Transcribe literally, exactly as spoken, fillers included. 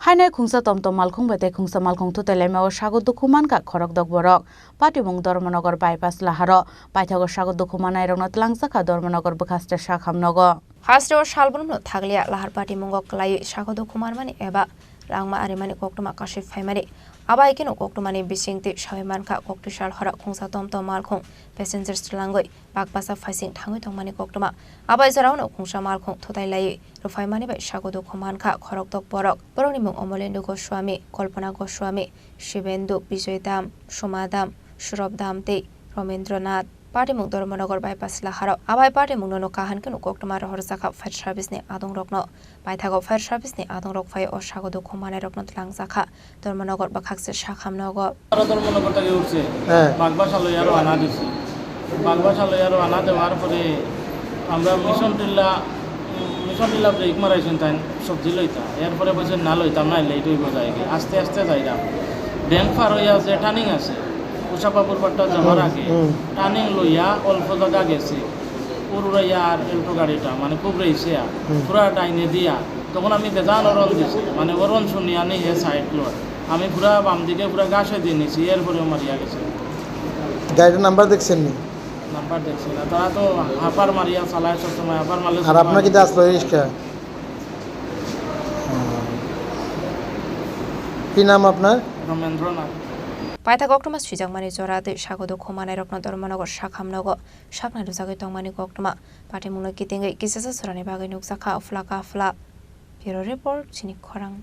Hainai khungsa tomtom malkhung bai tei khungsa malkhung thutai laimao sago dukhu mankha khorokdok borok. Patimung Dharmanagar bypass laharo paithago sago dukhu mannairokno twlangjakha Dharmanagar bwkhaste sakhamnogo. Hasteo salbrumno thakliya lahar patimungo kwlaiwi sago dukhu manmani eba langma arimani koktwma kasui phaimani. Abo hai kheno koktwmani bisingtwi sawi mankha koktwi sal hora khungsa tomtom malkhung passengers twlangwi bakbasa phaising thangwi tongmani koktwma. Abo hai jorao khungsa malkhung thutai laiwi rwphaimani bai sago dukhu mankha khorokdok borok. Borokni mung Omolendu Goswami, Kalpana Goswami, Shibendu, Bijoy Dam, Suma Dam, Surab Dam tei Romendra Nath. Patimung Dharmanagar bypass laharo. Abo hai patimungno kahan kheno koktwma rohorjakha fire service ni adongrokno. Paithago fire service ni adongrok phai o sago dukhu mannairokno twlangjakha Dharmanagar bwkhakse sakhamnogo. তারা ধর্মনগর থেকে উঠছে, হ্যাঁ। বাগবাসা লইয়া রওনা দিছে। বাগবাসা লইয়া রওনা দেওয়ার পরে আমরা মিশন টিল্লা, মিশন টিল্লা ব্রেক মারাইছেন তাই সবজি লইতা। এরপরে বলছেন, "না লইতাম না, লেট হইব যায়গি।" আস্তে আস্তে যাইরা। ব্যাংক পার হইয়া যে টার্নিং আছে, উষাপাপুর বাট্টা যাওয়ার হুম, আগে হুম। টার্নিং লইয়া অল্প জায়গা গেছে। উরুরাইয়া আর এল্টো গাড়িটা, মানে, খুব রেসে আর হুম। পুরা ডাইনে দিয়া। তখন আমি বেজান অরন দিছি, মানে, অরন শুনিয়া নেই হে সাইড লোড। আমি পুরা বাম দিকে পুরা ঘাসে দিয়ে নিছি, এরপরেও মারিয়া গেছে। গাড়ির নাম্বার দেখছেন নি? নাম্বার দেখছি না, তারা তো হাপার মারিয়া চালায় সবসময়, হাপার মারলে আর আপনার কি দাস লয় রিক্সা? হুম। কি নাম আপনার? Ramendranath. Paithak koktwma swijakmani jora tei sago dukhu mannairokno Dharmanagar sakhamnogo saknai rwjagwi tongmani koktwma. Patimungno kitingwi kisasa sorani bagwi nukjakha aphla kaphla. Bureau Report, Chini Khorang.